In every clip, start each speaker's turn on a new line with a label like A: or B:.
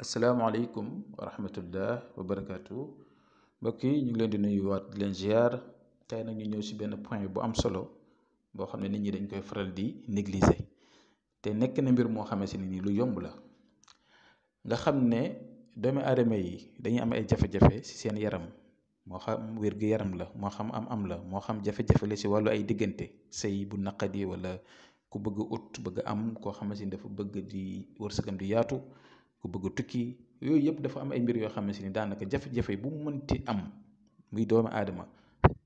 A: asalaamaaleykum wa rahmatullah wa barakaatu mbokk yi ñu ngi leen di nuyuwaat di leen ziar tey nag ñu ñëw si benn point bu am solo boo xam ne nit ñi dañ koy faral di négliger te nekk na mbir moo xamante ne ni lu yomb la nga xam ne doomi aadama yi dañuy am ay jafe-jafe si seen yaram moo xam wér-gu-yaram la moo xam am la moo xam jafe-jafe la si wàllu ay diggante sëy bu naqadi wala ku bëgg ut bëgg am koo xamante ni dafa bëgg di wërsëgam di yaatu ku bëgg tukki yooyu yëpp dafa am ay mbir yoo xamante ni daanaka jafe-jafe bu mu mënti am muy doomu aadama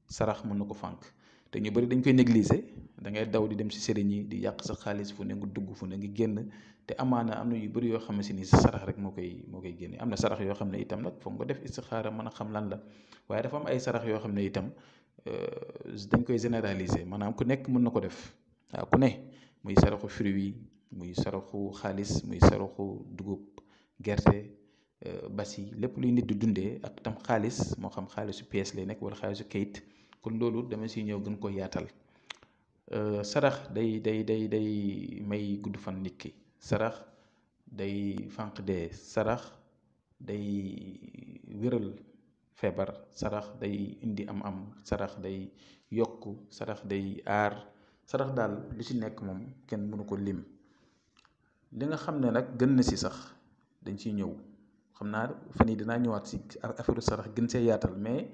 A: sarax mën na ko fànk te ñu bëri dañ koy négliger da ngay daw di dem si sëriñ yi di yàq sa xaalis fu ne nga dugg fu ne nga génn te amaana am na yu bëri yoo xamante ni sa sarax rek moo koy génne am na sarax yoo xam ne itam nag foog nga def istixaara mën a xam lan la waaye dafa am ay sarax yoo xam ne itam dañ koy généraliser maanaam ku nekk mën na ko def waaw ku ne muy saraxu fruit yi muy saraxu xaalis muy saraxu dugub gerte basi lépp luy nit di dundee ak tam xaalis moo xam xaalisu pièce lay nekk wala xaalisu kayit kon loolu dama siy ñëw gën ko yaatal sarax day may gudd fan nit ki sarax day fànq dee sarax day wéral feebar sarax day indi am sarax day yokk sarax day aar sarax daal lu ci nekk moom kenn mënu ko lim li nga xam ne nag gën na si sax dañ ciy ñëw xam naa fan yii dinaa ñëwaat si affaire sarax gën see yaatal mais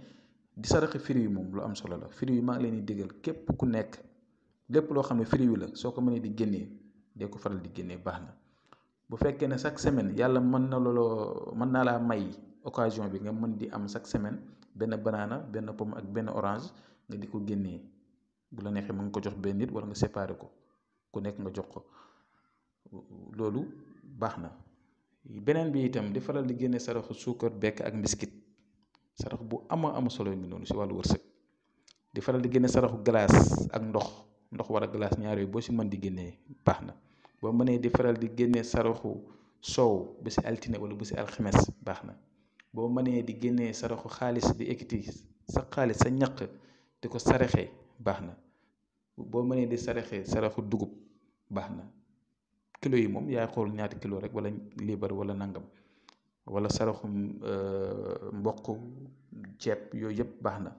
A: di saraxi fruit yi moom lu am solo la fruit yi maa ngi leen di digal képp ku nekk lépp loo xam ne fruit yi la soo ko mënee di génnee dee ko faral di génnee baax na bu fekkee ne chaque semaine yàlla mën naa laa may occasion bi nga mën di am chaque semaine benn banaana benn pomme ak benn orange nga di ko génnee bu la neexee mën nga ko jox benn nit wala nga séparer ko ku nekk nga jox ko loolu baax na. beneen bi itam di faral di génne saraxu suukar bekk ak mbiskit sarax bu ama solo ngi noonu si wàllu wërsëg di faral di génne saraxu glace ak ndox wala glace ñaar yooyu boo si mën di génnee baax na boo mënee di faral di génne saraxu soow bu si altine wala bu si alxemes baax na boo mënee di génnee saraxu xaalis di ekkiti sa xaalis sa ñaq di ko saraxee baax na boo mënee di saraxee saraxu dugub baax na kilo yi moom yaay xool ñaati kilo rek wala liibar wala nangam wala saraxum mboq ceeb yooyu yëpp baax na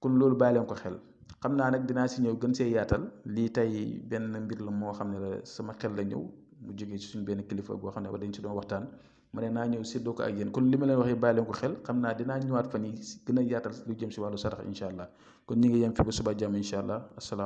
A: kon loolu bàyyi leen ko xel xam naa nag dinaa si ñëw gën see yaatal lii tey benn mbir la moo xam ne la sama xel la ñëw mu jógee ci suñ benn kilifa boo xam ne ba dañ si doon waxtaan ma ne naa ñëw séddoo ko ak yéen kon li ma leen waxee bàyyi leen ko xel xam naa dinaa ñëwaat fan yi gën a yaatal lu jëm si wàllu sarax incha allah kon ñu ngi yem fi ba suba jàmm incha allah asalaam